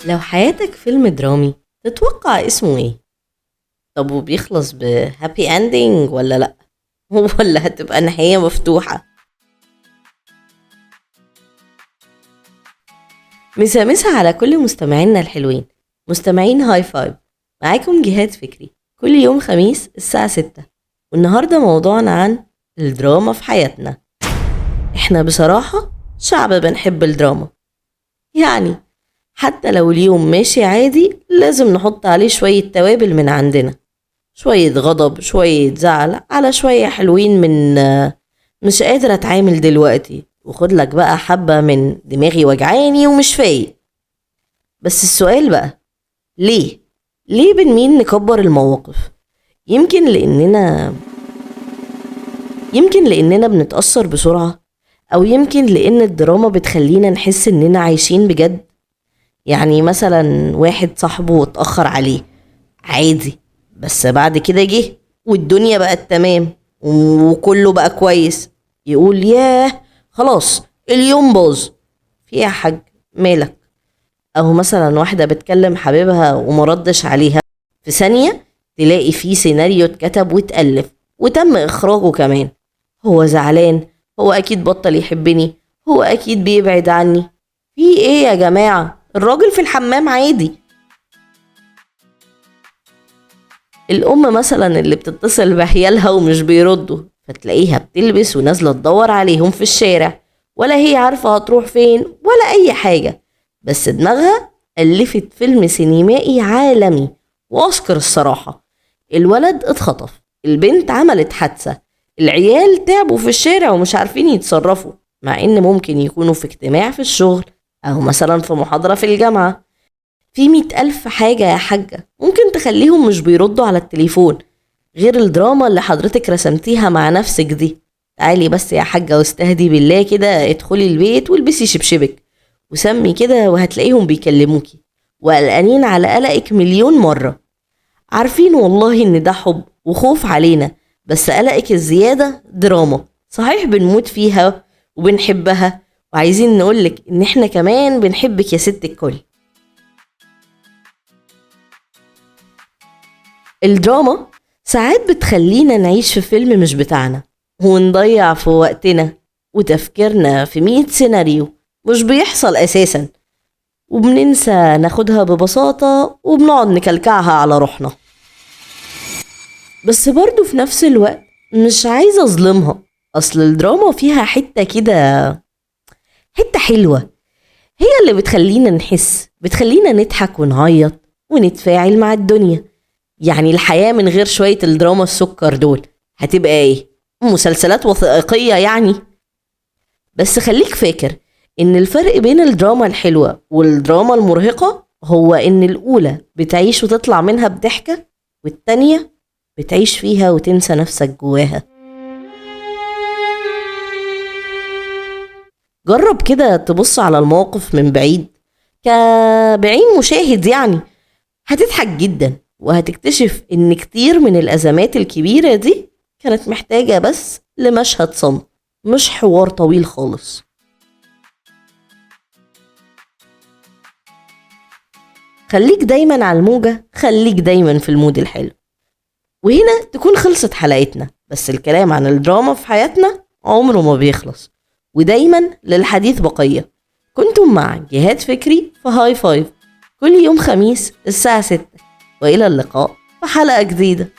لو حياتك فيلم درامي تتوقع اسمه ايه؟ طب وبيخلص ب happy ending ولا لا؟ ولا هتبقى نهاية مفتوحة؟ مسا على كل مستمعينا الحلوين، مستمعين هاي فايف. معاكم جهاد فكري كل يوم خميس الساعة 6، والنهاردة موضوعنا عن الدراما في حياتنا. احنا بصراحة شعب بنحب الدراما، يعني حتى لو اليوم ماشي عادي لازم نحط عليه شوية توابل من عندنا، شوية غضب، شوية زعل، على شوية حلوين من مش قادرة اتعامل دلوقتي، وخد لك بقى حبة من دماغي وجعاني ومش فايق. بس السؤال بقى، ليه بنميل نكبر المواقف؟ يمكن لأننا بنتأثر بسرعة، أو يمكن لأن الدراما بتخلينا نحس إننا عايشين بجد. يعني مثلا واحد صاحبه اتأخر عليه عادي، بس بعد كده جه والدنيا بقت تمام وكله بقى كويس، يقول ياه خلاص اليوم باظ، في يا حاج مالك؟ او مثلا واحدة بتكلم حبيبها ومردش عليها، في ثانية تلاقي فيه سيناريو اتكتب واتألف وتم اخراجه كمان، هو زعلان، هو اكيد بطل يحبني، هو اكيد بيبعد عني، في ايه يا جماعة؟ الراجل في الحمام عادي. الام مثلا اللي بتتصل بعيالها ومش بيردوا، فتلاقيها بتلبس ونازلة تدور عليهم في الشارع، ولا هي عارفة هتروح فين ولا اي حاجة، بس دماغها ألفت فيلم سينمائي عالمي وأوسكار. الصراحة الولد اتخطف، البنت عملت حادثة، العيال تعبوا في الشارع ومش عارفين يتصرفوا، مع ان ممكن يكونوا في اجتماع في الشغل او مثلا في محاضرة في الجامعة. في 100,000 حاجة يا حاجة ممكن تخليهم مش بيردوا على التليفون، غير الدراما اللي حضرتك رسمتيها مع نفسك دي. تعالي بس يا حاجة واستهدي بالله كده، ادخلي البيت والبسي شبشبك وسمي كده، وهتلاقيهم بيكلموكي وقلقانين على قلقك مليون مرة. عارفين والله ان ده حب وخوف علينا، بس قلقك الزيادة دراما صحيح بنموت فيها وبنحبها، وعايزين نقولك ان احنا كمان بنحبك يا ست الكل. الدراما ساعات بتخلينا نعيش في فيلم مش بتاعنا، ونضيع في وقتنا وتفكيرنا في 100 سيناريو مش بيحصل أساسا، وبننسى ناخدها ببساطة وبنقعد نكلكعها على روحنا. بس برضو في نفس الوقت مش عايزة أظلمها، أصل الدراما فيها حتة كده، حتة حلوة، هي اللي بتخلينا نحس، بتخلينا نضحك ونعيط ونتفاعل مع الدنيا. يعني الحياة من غير شوية الدراما السكر دول هتبقى ايه؟ مسلسلات وثائقية يعني. بس خليك فاكر ان الفرق بين الدراما الحلوة والدراما المرهقة هو ان الاولى بتعيش وتطلع منها بضحكة، والتانية بتعيش فيها وتنسى نفسك جواها. جرب كده تبص على الموقف من بعيد كبعين مشاهد، يعني هتضحك جدا، وهتكتشف ان كتير من الازمات الكبيرة دي كانت محتاجة بس لمشهد صمت، مش حوار طويل خالص. خليك دايما على الموجة، خليك دايما في ال mood الحلو. وهنا تكون خلصت حلقتنا، بس الكلام عن الدراما في حياتنا عمره ما بيخلص، ودايما للحديث بقية. كنتم مع جهاد فكري في هاي فايف كل يوم خميس الساعة 6، وإلى اللقاء في حلقة جديدة.